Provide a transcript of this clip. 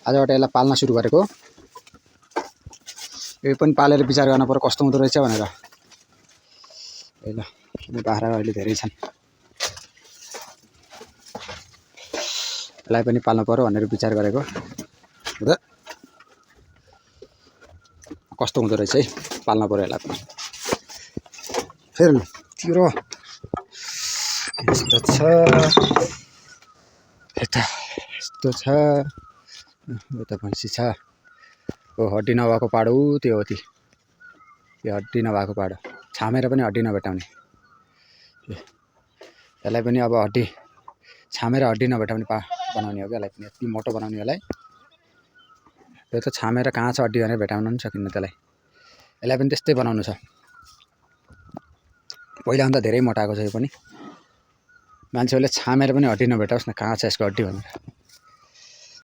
आजबाट यसलाई पाल्न सुरु गरेको। यो पनि पालेर विचार गर्न पर्यो कस्तो हुँदो रहेछ भनेर। है ल बाख्रा अहिले धेरै छन्, यसलाई पनि पाल्नु पर्यो भनेर विचार गरेको। कस्तो हुँदो रहेछ है, पाल्न पर्यो यसलाई पनि। फेरि तिरो यस्तो छ, यता यस्तो छ, यता भैँसी छ। ओ हड्डी नभएको पाडो त्यो हो, त्यो हड्डी नभएको पाडो छामेर पनि हड्डी नभेटाउने। यसलाई पनि अब हड्डी छामेर हड्डी नभेटाउने बनाउने हो क्या, यसलाई पनि यति मोटो बनाउने। यसलाई त्यो त छामेर कहाँ छ हड्डी भनेर भेटाउन पनि सकिन्न त्यसलाई। यसलाई पनि त्यस्तै बनाउनु छ। पहिलाभन्दा धेरै मोटाएको छ यो पनि। मान्छेहरूले छामेर पनि हड्डी नभेटाओस् न, कहाँ छ यसको हड्डी भनेर।